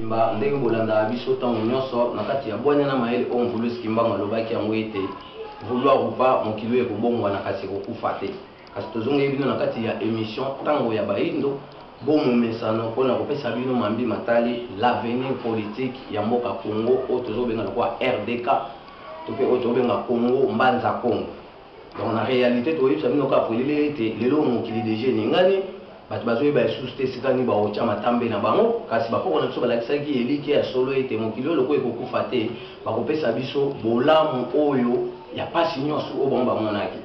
mobimba ndenge bolandaka biso ntango nyonso na kati ya bwanya na mayele oyo Mvuluzi Kimbangu alobaki yango ete vouloir ou pas, mokili oyo ekobongwana kasi ekokufa te. Kasi tozongeli bino na kati ya emission Tango ya Bayindo bo momesano pona kopesa bino mambi matali l'avenir politique ya mboka Congo oyo tozo benga lokola RDK to pe oyo tozo benga Congo Mbanza Congo. Donc na realite tokoyebisa bino kaka polele ete lelo oyo mokili dejà eningani, bato bazoyeba lisusu te esika nini bakotia matambe na bango, kasi bakoko na biso balakisaki elikya ya solo ete mokili oyo lokola ekokufa te, bakopesa biso bolamu oyo ya pasi nionso oyo bango bamonaki.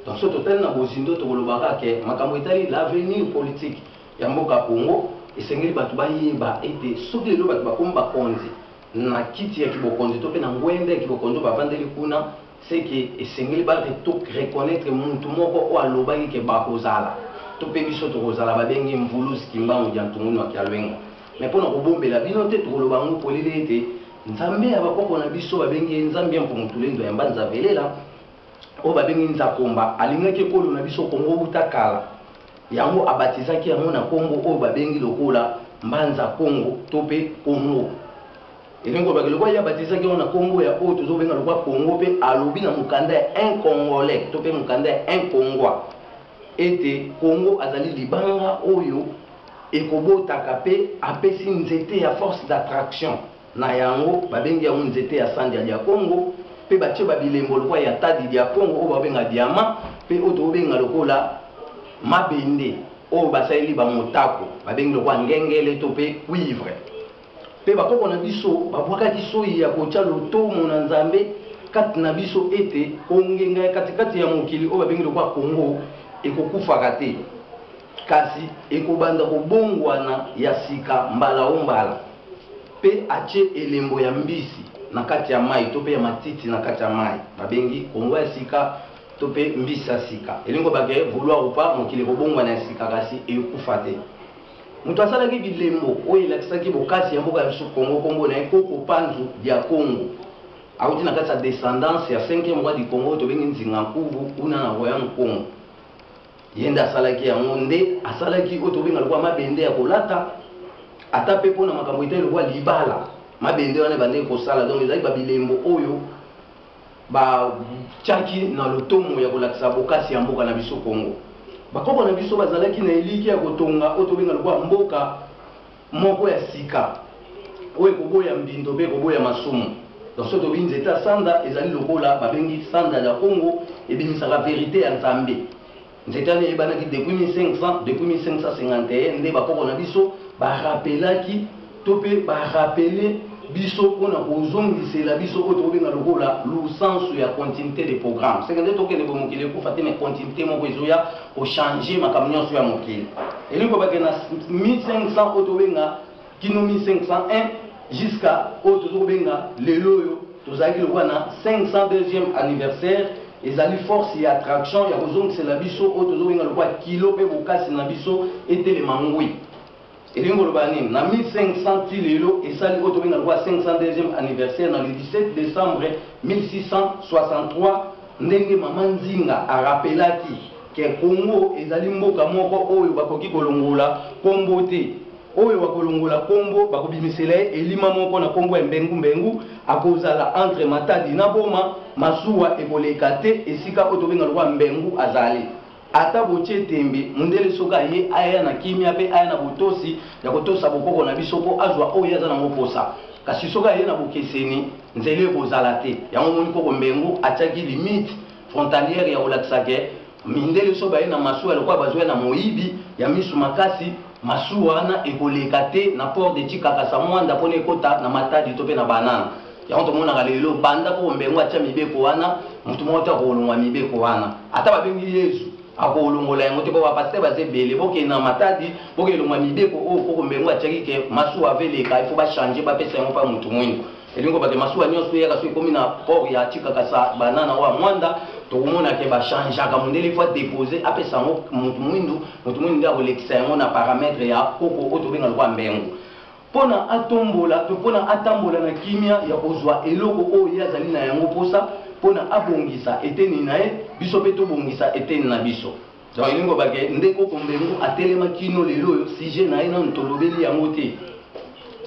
Donc soki totali na bozindo tokoloba kaka ke makambo etali l'avenir politique ya mboka Congo esengeli bato bayeba ete soki lelo bato bakomi bakonzi na kiti ya kibokonzi to pe na ngwende ya kibokonzi oyo bavandeli kuna, ce que esengeli ba reconnaitre mutu moko oyo alobaki ke bakozala to pe biso tokozala, babengi Mvuluzi Kimbangu Diantungunu wa Kialuenga. Mais pona kobombela bino te tokoloba yango polele ete Nzambe ya bakoko na biso babengi ye Nzambi ya Mpungu Tulendo ya Mbanza Velela, oyo babengi Nzakomba, alingaki ekolo na biso Kongo wuta kala. Yango abatizaki yango na kombo oyo babengi lokola Mbanza Kongo to pe Kongo. Elingi koloba ke lokola ye abatizaki yango na kombo ya oyo tozo benga lokola Kongo pe alobi na mokanda ya un Congolais to pe mokanda ya un Kongois ete Kongo azali libanga oyo ekobotaka pe apesi nzete ya force d'attraction. Na yango, babengi yango nzete ya sandia dia Kongo, mpe batie ba bilembo lokola ya tadi dia Kongo oyo bakobenga diamant, mpe oyo tokobenga lokola mabende oyo basaleli ba motako, babengi lokola ngengele to mpe cuivre. Mpe bakoko na biso babwakaki soyi ya kotia lotomo na Nzambe kati na biso ete kongenga ya katikati ya mokili oyo babengi lokola Kongo ekokufaka te, kasi ekobanda kobongwana ya sika mbala o mbala. Mpe atie elembo ya mbisi na kati ya mayi to mpe ya matiti na kati ya mayi, babengi Kongo ya sika to mpe mbisi ya sika. Elingi koloba ke vouloir ou pas, mokili ekobongwana ya sika kasi ekufa te. Moto asalaki bilembo oyo elakisaki bokasi ya mboka ya biso Kongo kombo na ye Koko Panzu dia Kongo. Awuti na kati ya descendance ya cinquième roi du Kongo oyo tobengi Nzinga Nkuvu kuna na royaume Kongo. Ye nde asalaki yango, nde asalaki oyo tobenga lokola mabende ya kolata, ata mpe mpo na makambo etali lokola libala, mabende wana ebandaki kosala. Donc ezalaki ba bilembo oyo batiaki na lotomo ya kolakisa bokasi ya mboka na biso Congo. Bakoko na biso bazalaki na elikya ya kotonga oyo tobenga lokola mboka moko ya sika oyo ekoboya mbindo mpe ekoboya masumu. Donc soki tolobi nzete ya sanda ezali lokola babengi sanda ya Congo ebimisaka verite ya Nzambe. Nzete wana eyebanaki depuis 1500, depuis 1551 nde bakoko na biso ba rappelaki to mpe ba rappeler biso mpo na kozongisela biso oyo tokobenga lokola lusansu ya continuite de programme. Seke nde tokende boye mokili ekufa te mais continuite moko ezoya ko changer makambo nyonso ya mokili. Elingi koloba ke na 1500 oyo tobenga kino 1501 jusqu'à oyo tozo kobenga lelo oyo tozalaki lokola na 502e anniversaire, ezali force ya attraction ya kozongisela biso oyo tozo kobenga lokola kilo mpe bokasi na biso etelema ngwi. Elingi koloba nini? Na 1500 tii lelo esali oyo tobenga lokola 502e anniversaire na le 17 decembre 1663 ndenge mama Nzinga a rappelaki que Congo ezali mboka moko oyo bakoki kolongola kombo te. Oyo akolongola kombo bakobimisela ye elima moko na kombo ya Mbengu Mbengu, akozala entre Matadi na Boma, masuwa ekoleka te esika oyo tobenga lokola Mbengu azali. Ata botie tembe, mundele soki aye, aya na kimia pe aya na botosi ya kotosa bokoko na biso po azwa oyo ye aza nango posa. Kasi soki aye na bokeseni, nzela ekozala te. Yango omoni koko Mbengu atiaki limite frontalière ya kolakisa ke mindele soki baye na masuwa lokola bazoya na moyibi ya misu makasi, masuwa wana ekoleka te na port de Tshikakasa Muanda pona ekota na Matadi to pe na Banana. Yango tomonaka lelo banda koko Mbengo atia mibeko wana, mutu moko te akolongwa mibeko wana. Ata babengi Yezu, akolongola yango te po ba pasteurs baza ebele. Bokende na Matadi, bokende longwa mibeko oyo koko Mbengo atiaki ke masuwa ava eleka, il faut ba changer, bapesa yango epai ya mutu muindu. Elingi koloba ke masuwa nionso eyaka soki ekomi na port ya Tshikakasa, Banana oyo ya Muanda, tokomona ke ba changeaka, mundele il faut a deposer, apesa yango mutu muindu, mutu muindu nde akolekisa yango na paramètre ya koko oyo tobenga lokola Mbengo. Mpo na atombola to mpo na atambola na kimia ya kozwa eloko oyo ye azali na yango mposa, mpo na abongisa eteni na ye, biso mpe tobongisa eteni na biso. Donc elingi koloba ke nde koko Mbengu atelema kino lelo oyo, sujet na ye nanu tolobeli yango te.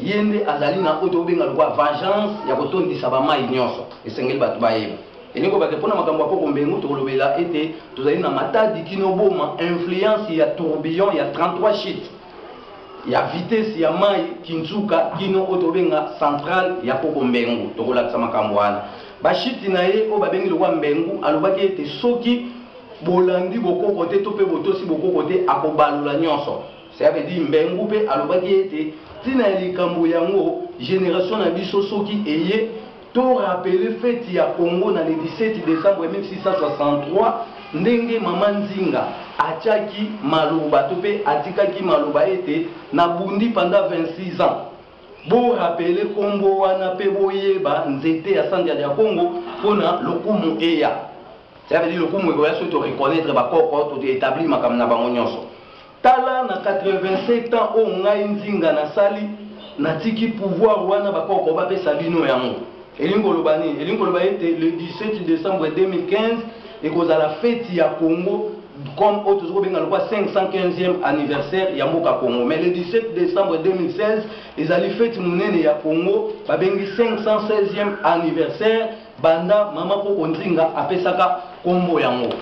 Ye nde azali na oyo tokobenga lokola vengeance ya kotondisa ba mayi nionso. Esengeli bato bayeba. Elingi koloba ke mpo na makambo ya Koko Mbengu, tokolobela ete tozali na Matadi kino Boma, influence ya tourbillon ya 33 chutes ya vitesse ya mayi Kinsuka kino oyo tokobenga centrale ya Koko Mbengu. Tokolakisa makambo wana. Ba chutes na ye oyo babengi lokola Mbengu, alobaki ete soki bolandi bokoko te to mpe botosi bokoko te, akobalola nionso. Cela veut dire Mbengu pe alobaki ete tina ya likambo yango generation na biso soki eye to rappeler feti ya Congo na le 17 decembre 1663 ndenge mama Nzinga atiaki maloba to pe atikaki maloba ete nabundi pendant 26 ans bo rappeler kombo wana pe boyeba nzete ya Sandia dia Congo pona lokumu eya. Cela veut dire lokumu ekoya soki to reconnaitre ba koko to etablir makambo na bango nionso. Tala na 87 ans oyo ngai Nzinga nasali, natiki pouvoir wana ba koko bapesa bino yango. Elingi koloba nini? Elingi koloba ete le 17 decembre 2015 ekozala feti ya Congo comme oyo tozo kobenga lokola 515e anniversaire ya mboka Congo. Mais le 17 decembre 2016 ezali feti monene ya Congo babengi 516e anniversaire Banda mama koko Nzinga apesaka kombo yango.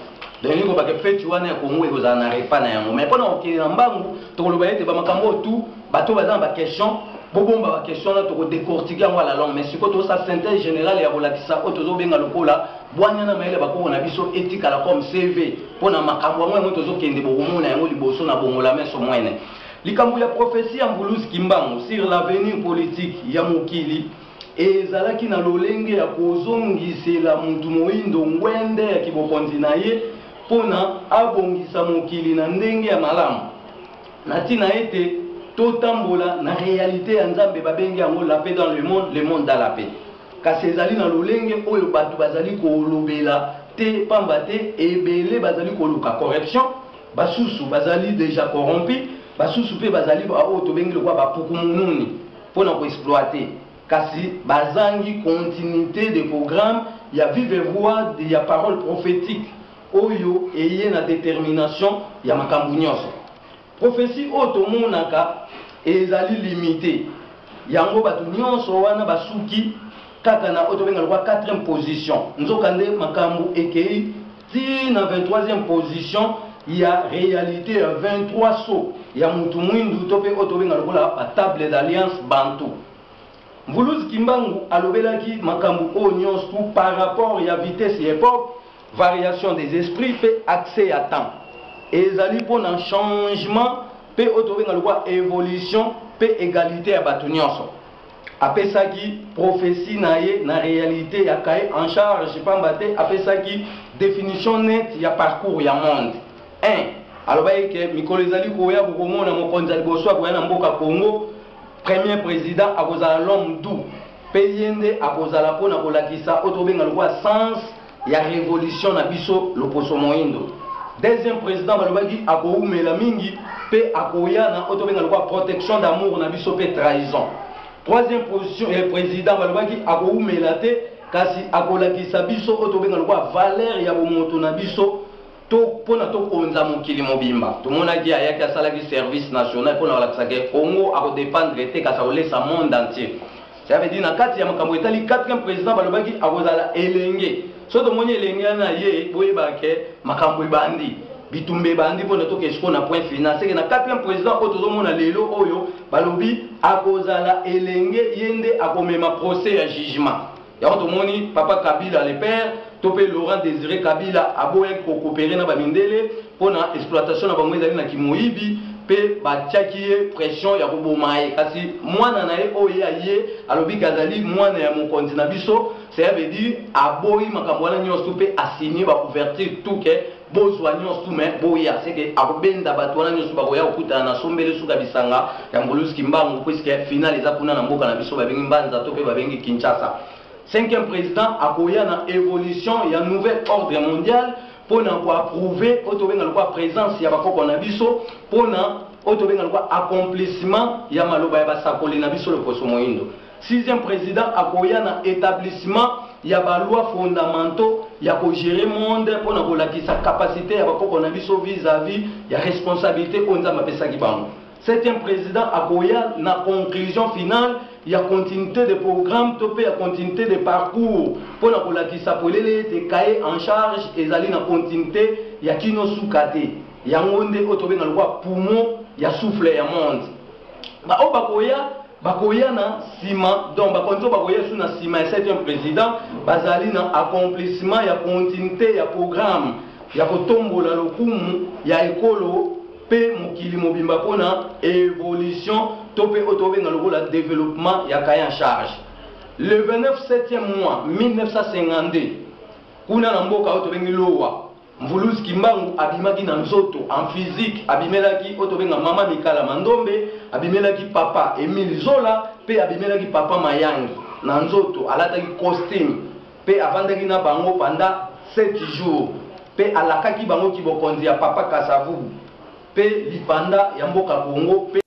Donc elingi koloba ke feti wana ya Congo ekozala na repas na yango. Mais pona kokende na mbangu, tokoloba ete ba makambo oyo tout, bato oyo baza na ba questions, bobomba ba questions wana toko decortiquer yango à la longue. Mais sikoyo tozosala synthèse generale ya kolakisa oyo tozobenga lokola bwanya na mayele ya bakoko na biso etikala comme CV pona makambo yango yango tozokende bokomona yango liboso na bongola meso mwene. Likambo ya prophetie ya Mvuluzi Kimbangu sur l'avenir politique ya mokili Ezalaki na lolenge ya kozongisela mutu moindo ngwende ya kibokonzi na ye mpo na abongisa mokili na ndenge ya malamu, na ntina ete totambola na realite ya Nzambe, babengi yango la paix dans le monde, le monde dans la paix. Kasi ezali na lolenge oyo batu bazali kolobela te, pamba te ebele bazali koluka corruption, basusu bazali dejà corrompus, basusu mpe bazali ba oyo tobengi lokola ba pukumununi. mpo na ko exploiter kasi bazangi continuite de programme ya vive voix ya parole prophetique oyo eye na determination ya makambo nionso. Prophetie oyo tomonaka ezali limite yango bato nionso wana basuki kaka na oyo tobenga lokola quatrième position nzoka nde makambo ekeyi ti na 23e position ya realite ya 23 sceaux ya mutu mwindu to pe oyo tobenga lokola ba table d'alliance bantou. Mvuluzi Kimbangu alobelaki makambu oyo nionso par rapport ya vitesse ya epoque, variation des esprits pe accès ya temps. Ezali pona changement pe oyo tobenga lokola evolution pe egalite ya batu nionso. Apesaki prophetie na ye na realite ya cahier en charge pamba te apesaki definition nette ya parcours ya monde. Un, alobaki ke mikolo ezali koya bokomona mokonzi ya liboso akoya na mboka Congo, premier president akozala l'homme doux pe ye nde akozala po na kolakisa oyo tokobenga lokola sens ya revolution na biso loposo moindo. Deuxième president balobaki akowumela mingi pe akoya na oyo tobenga lokola protection d'amour na biso pe trahison. Troisième position eh, president balobaki akowumela te kasi akolakisa biso oyo tobenga lokola valeur ya bomoto na biso to pona tokonza mokili mobimba. Tomonaki ayaki asalaki service national pona kolakisa ke Congo ako dependre te kasi akolesa monde entier. Ça veut dire na kati ya makambo etali quatrième president balobaki akozala elenge. Soki tomoni elenge wana aye, boyeba ke makambo ebandi. Bitumba ebandi pona tokende sikoyo na point final. C'est que na quatrième president oyo tozomona lelo oyo balobi akozala elenge, ye nde akomema procès ya jugement. Yango tomoni papa Kabila le père to pe Laurent Desire Kabila aboyaki ko cooperer na ba mindele pona exploitation na bango ezali na kimoyibi pe batiaki ye pression ya koboma ye kasi mwana na ye oyo ye aye alobi ke azali mwana ya mokonzi na biso cela veut dire aboyi makambo wana nionso tout pe a signe ba ouverture tout ke bozwa nionso tout mais boya ce que akobenda batu wana nionso bakoya kokutana na sombele suka bisanga ya Mvuluzi Kimbangu puisque finale eza kuna na mboka na biso babengi Mbanza to pe babengi Kinshasa. Cinquième president akoya na evolution ya nouvel ordre mondial pona ko approuver oyo tobenga lokola presence ya bakoko na biso pona oyo tobenga lokola accomplissement ya maloba ya basakoli na biso loposo moindo. Sixième president akoya na etablissement ya ba lois fondamentaux ya ko gerer monde pona kolakisa capacite ya bakoko na biso vis à vis ya responsabilite oyo Nzambe apesaki bango. Septième président akoya na conclusion finale ya continuité de programme to mpe ya continuité de parcours mpo na kolakisa polele ete cahier en charge ezali na continuité ya kino suka te. Yango nde oyo tobenga lokola poumon ya souffle ya monde. Baoyo bakoya, bakoya na nsima, donc bakonzi oyo bakoya lisusu na nsima ya septième président bazali na accomplissement ya continuité ya programme ya kotombola lokumu ya ekolo mpe mokili mobimba mpo na evolution to mpe oyo tobenga lokola developpement ya cahier en charge. Le 29 septième mois 1952, kuna na mboka oyo tobengi Lowa, Mvuluzi Kimbangu abimaki na nzoto en physique, abimelaki oyo tobenga mama Mikala Mandombe, abimelaki papa Emile Zola mpe abimelaki papa Mayangi na nzoto, alataki costume mpe avandaki na bango pendant 7 jours mpe alakaki bango kibokonzi ya papa Kasavubu mpe lipanda ya mboka Congo mpe.